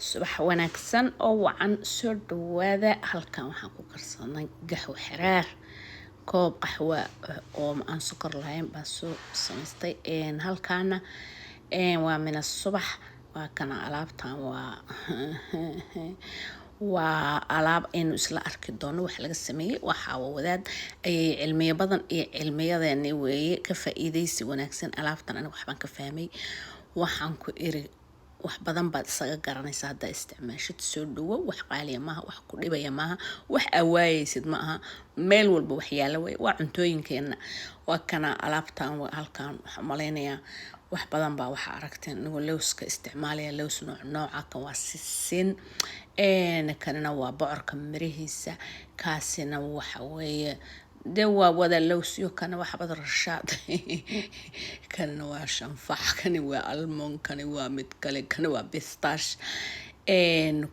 Subax wanaagsan oo wacan, soo dhawaada. Halkan waxaan ku karsanay gaxwo xiraar, koob qaxwa oo aan sokor lahayn baan soo samaystay. Halkaana waa mina subax. Waa kana alaabtan, waa alaab aynu isla arki doono wax laga sameeyey. Waxaa wadaad ayay cilmiyo badan iyo cilmiyadeeni weeye, ka faa-iideysi wanaagsan. Alaabtan aniga waxbaan ka fahmay, waxaan ku iri wax badan baad isaga garanaysaa haddaa isticmaashid. Soo dhawo, wax qaaliya maaha, wax ku dhibaya maaha, wax awaayeysid ma aha, meel walba wax yaala wey, waa cuntooyinkeena. Waa kana alaabtan. Halkan waxaan malaynayaa wax badan baa waxa aragteen anigoo lowska isticmaalaya, lows nooc nooca. Kan waa sisin, kanina waa bocorka mirihiisa, kaasina waxa weeye dee waa wada lowsyo, kana waa xabad rashaad, kanina waa shanfax, kani waa almond, kani waa mid kale, kani waa pistache,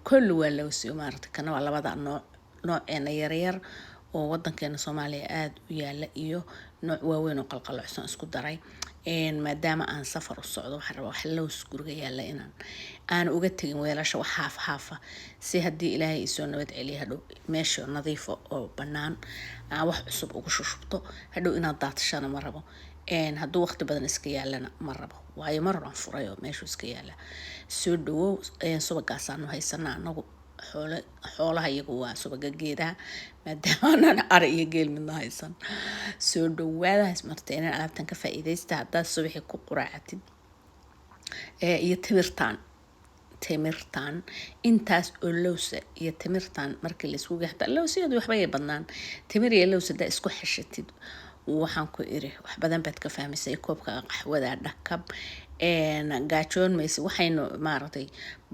kulli waa lowsyo maaragta. Kana waa labada nooc, nooceena yaryar oo wadankeena Soomaaliya aada u yaala iyo nooc waaweyn oo qalqalocsan isku daray. Maadaama aan safar u socdo, waxaan rabaa wax lows guriga yaala inaan aan uga tegin weelasha, wax haaf haafa, si haddii Ilaahay isoo nabad celiya hadhow meesha nadiifa oo bannaan aan wax cusub ugu shushubto. Hadhow inaad daatashana ma rabo, hadduu waqti badan iska yaalana ma rabo, waayo mar horaan furay oo meeshuu iska yaala. Soo dhawow. Subagaasaanu haysanaa anagu, xoole xoolaha iyagu waa subaga geedaha, maadaama aanan ari iyo geel midna haysan. Soo dhawaadahaas marteenan, alaabtan ka faa-iideysta haddaad subaxii ku quraacatid iyo timirtan. Timirtan intaas oo lowsa iyo timirtan markii laisku gaxta, lowsiyadu waxba yay badnaan, timir iyo lows haddaa isku xeshatid, waxaan ku iri wax badan baad ka fahmaysay. Koobka qaxwada dhakab, gaajoon maysa. Waxaynu maaragtay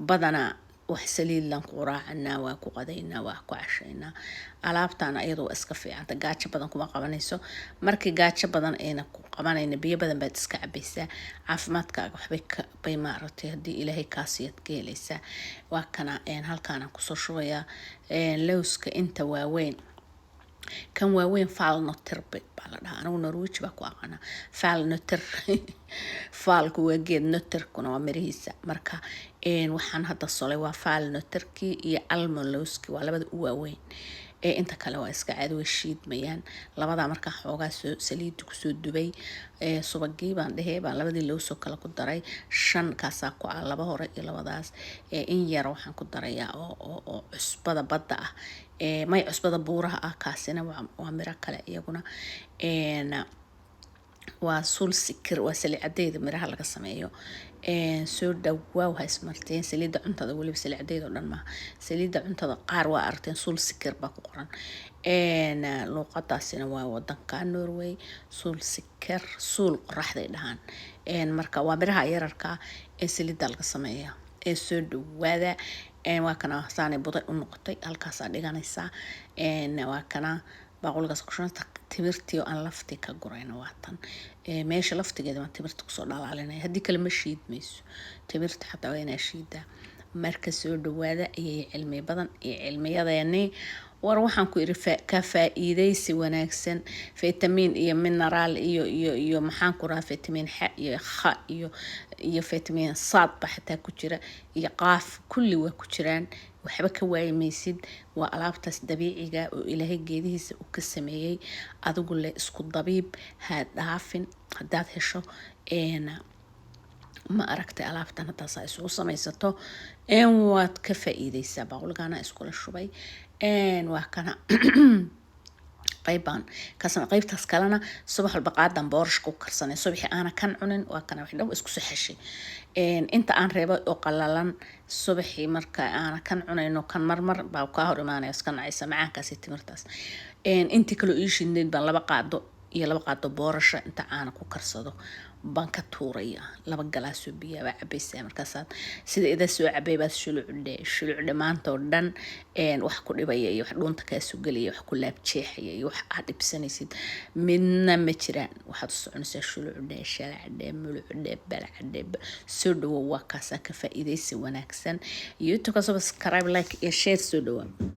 badanaa wax saliidlan ku raacanaa, waa ku qadaynaa, waa ku cashaynaa. Alaabtan ayadu waa iska fiicanta, gaajo badan kuma qabanayso. Markii gaajo badan ayna ku qabanayna, biyo badan baad iska cabaysaa, caafimaadkaaga waxbay bay maaragtay haddii Ilaahay kaasiyaad ka helaysaa. Waa kana, halkaana kusoo shubayaa lowska inta waaweyn. Kan waaweyn valnøtter baa la dhahaa, anigu Norweji baa ku aqaanaa. Valnøtter, valku waa geed, nøtterkuna waa mirihiisa. Marka waxaan hadda solay waa valnøtterkii iyo almond lowski, waa labada u waaweyn. Inta kale waa iska caadi, way shiidmayaan labadaa. Markaa xoogaa soo saliida kusoo dubay, subagii baan dhehey baan labadii lowsoo kale ku daray. Shan kaasaa ku ah, laba hore iyo labadaas. In yar waxaan ku darayaa oo cusbada badda ah, may, cusbada buuraha ah. Kaasina waa miro kale iyaguna, waa solsikker, waa saliicadeyda miraha laga sameeyo. Soo dhawaaw, ha ismarteen saliidda cuntada, weliba saliicadeyda oo dhan maaha, saliidda cuntada qaar waa aragteen solsikker baa ku qoran. Luuqadaasina waa wadanka Norway, solsikker, sol qoraxday dhahaan. Marka waa miraha yararka ee saliidda laga sameeya. Ee soo dhawaada. Waa kana saanay buday u noqotay, halkaasaa dhiganaysaa. Waa kana baaquligaas kushanta. Timirtii oo aan laftii ka gurayna waa tan. Meesha laftigeeda waan timirta kusoo dhalaalinaya, haddii kale ma shiidmayso timirta, xataa waa inaa shiidaa. Marka soo dhawaada ayay cilmi badan iyo cilmiyadeeni. War waxaan ku iri ka faa-iideysi wanaagsan, fitamiin iyo mineral iyo maxaan ku rahaa, fitamiin X iyo Kha iyo fitamiin saad ba xataa ku jira iyo qaaf, kulli waa ku jiraan, waxba ka waayi maysid. Waa alaabtaas dabiiciga oo Ilaahay geedihiisa uu ka sameeyey. Adigu le isku dabiib, ha dhaafin haddaad hesho. Ma aragtay alaabtan hadaasaa isugu samaysato, waad ka faa-iideysaa. Baaquligana iskula shubay. Waa kana qaybaan kasama, qaybtaas kalena subax walba qaadan boorashka ku karsanay, subaxii aana kan cunin. Waa kana, wax dhan isku soo xeshay inta aan reebay oo qalalan. Subaxii marka aana kan cunayno, kan marmar baa kaa hor imaanaya, iska nacaysa macaankaas iyo timirtaas. Intii kaloo ii shidnayd baan 2 qaado iyo 2 qaado boorasha inta caana ku karsado baan ka tuuraya, 2 galaasoo biyaa baa cabaysaa. Markaasaad sida ida soo cabay baad shulucdhe shulucdhe maanta oo dhan. Wax ku dhibaya iyo wax dhuunta kaasoo gelaya, wax ku laabjeexaya iyo wax aad dhibsanaysid midna ma jiraan. Waxaad u soconaysaa shulucdhe, shalacdhe, mulucdhe, balacdhe. Soo dhawow, waa kaasaa, ka faa-iideysi wanaagsan. YouTube-ka subscribe, like iyo share. Soo dhawaa.